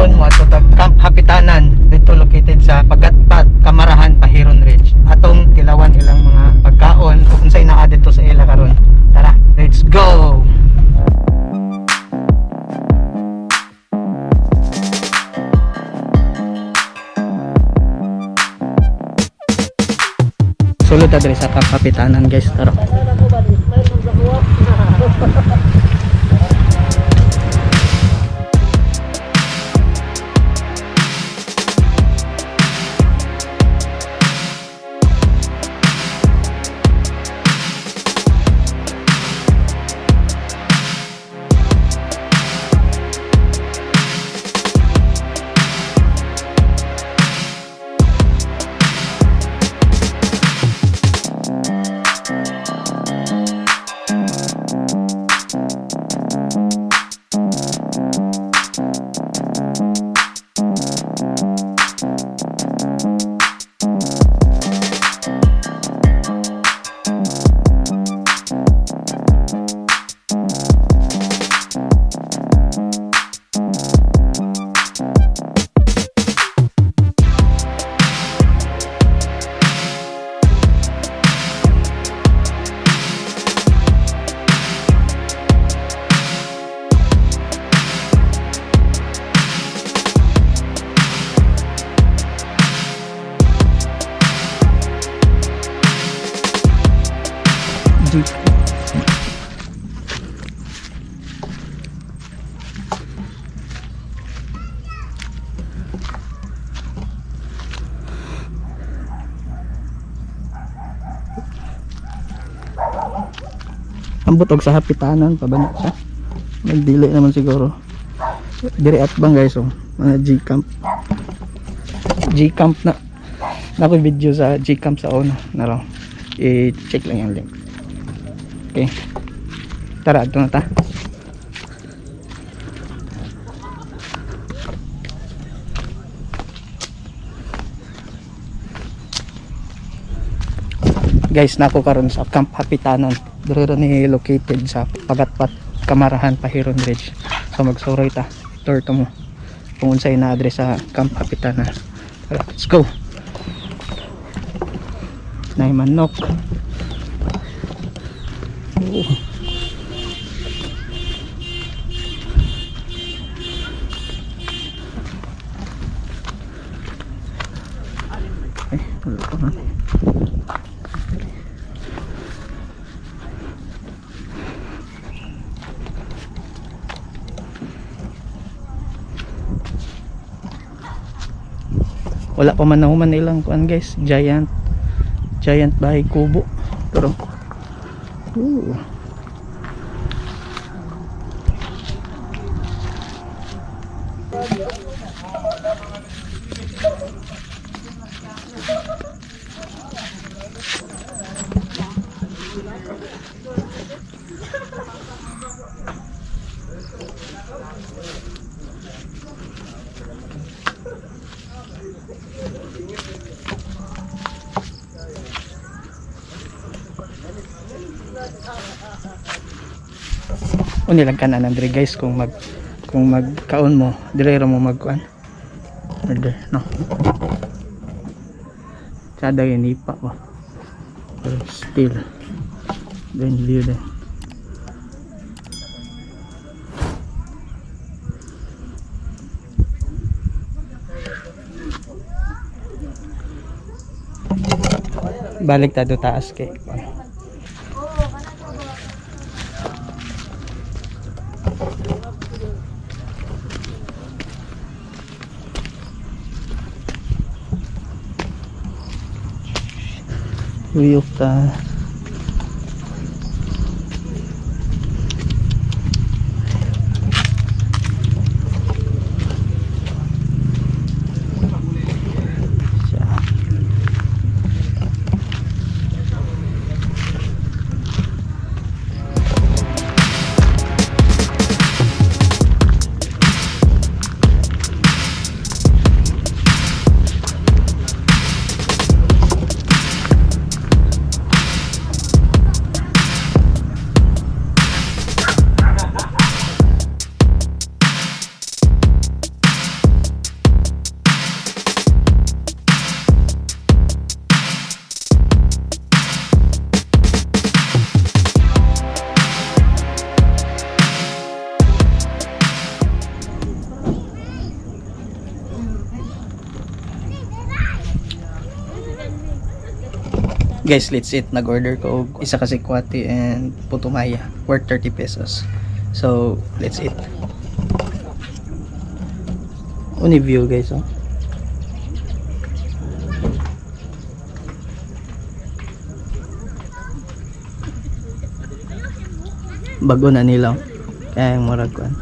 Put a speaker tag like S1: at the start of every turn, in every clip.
S1: Karon mo ato tag Camp Hapitanan dito located sa Pagatpat, Kamarahan, Pahiron Ridge. Atong tilawan ilang mga pagkaon ug unsay naa dito sa ila karon. Tara, let's go. Sulod ta diri sa Camp Hapitanan, guys, tara. Jeep. Ambot og sa hapitanan pa ba na siya? Nagdili naman siguro. Diri at bang, guys, oh, mga G camp. G camp na. Nako video sa G camp sa una na lang. I-check lang yung link. Okay. Tara, adto na ta. Guys, nako karon sa Camp Hapitanan. Diri ra ni located sa Pagatpat, Kamarahan, Pahiron Ridge. So magsuroy ta. Tour to mo kung unsay na address sa Camp Hapitanan. Tara, let's go. Nay manok. Oo. Eh, wala pa man. Wala pa man nahuman ilang kuan, guys, giant giant bahay kubo. Pero ooh. Uni lang kanan andre, guys, kung magkaon mo dire ra mo magkuan order, no? Tsada yun ipa ba, pero still then view din. Balik ta do taas kay kuan. Uyok ta. Siya. Guys, let's eat. Nag-order ko og isa ka sikwate and puto maya worth 30 pesos. So, let's eat. Uni view, guys, oh. Bago na nila, oh. Kaya yung murag kuan.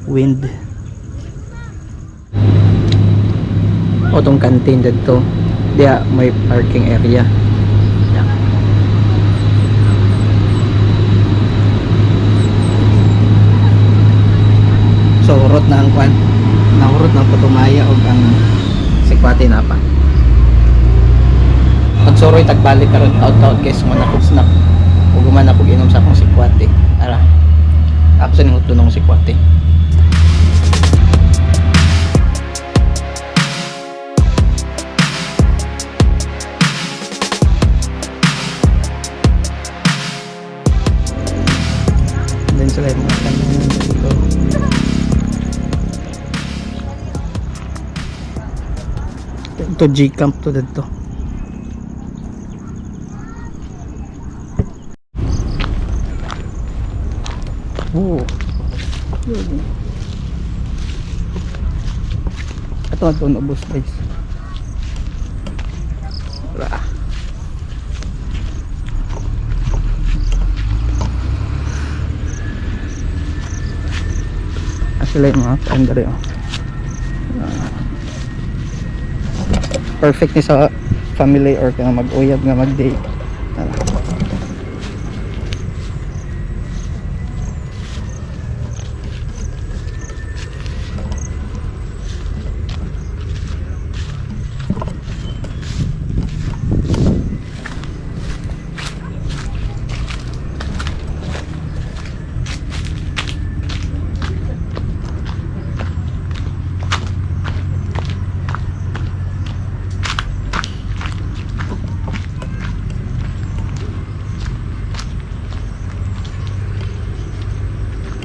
S1: Wind. O tong canteen didto. Diya may parking area. Yeah. So hurot na ang kwan. Nahurot na ang Putumaya og ang sikwate na pa. Pagsuroy tagbalik karon, taod-taod, guys, man ako snack. Ug man ako ginom sa akong sikwate. Ara. Ako sa ning ng sikwate. Then sila yung mga kanan dito. Ito G-Camp to dito. Oh. Yun. Ito ito naubos, guys. Wala. Ah, sila yung mga kaandari, oh. Ah. Perfect ni sa family or kaya mag-uyab nga mag-date. Tara.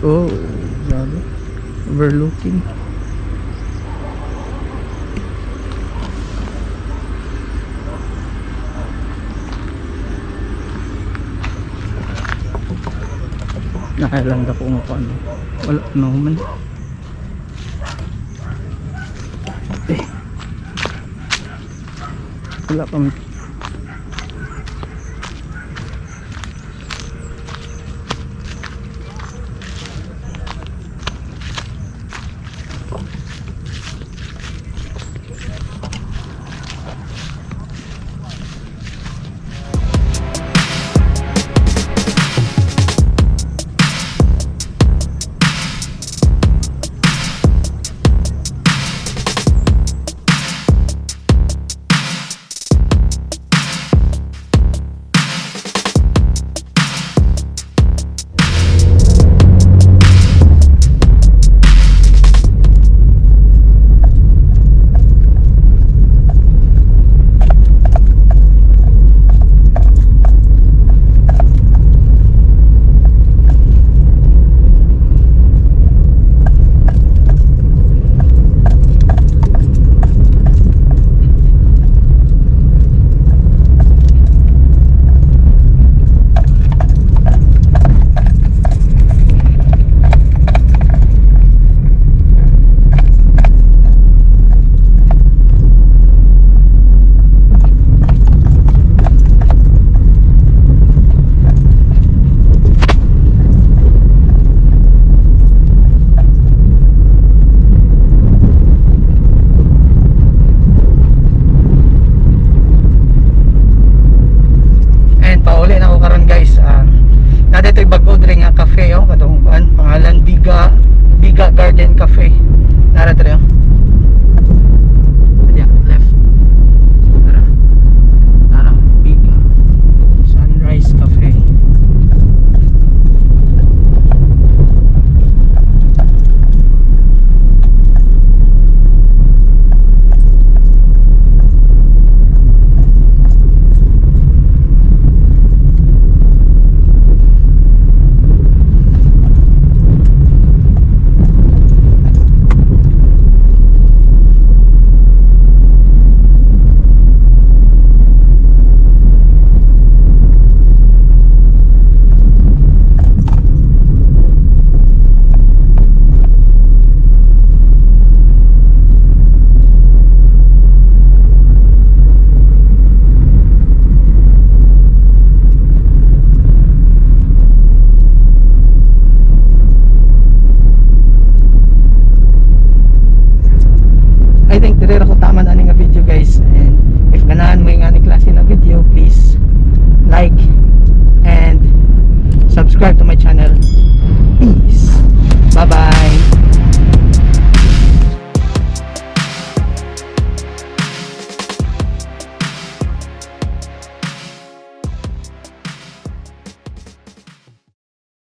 S1: Oh, grabe. Overlooking. Nakailan ko nga ko ano. Wala no man. Eh. Wala pa man.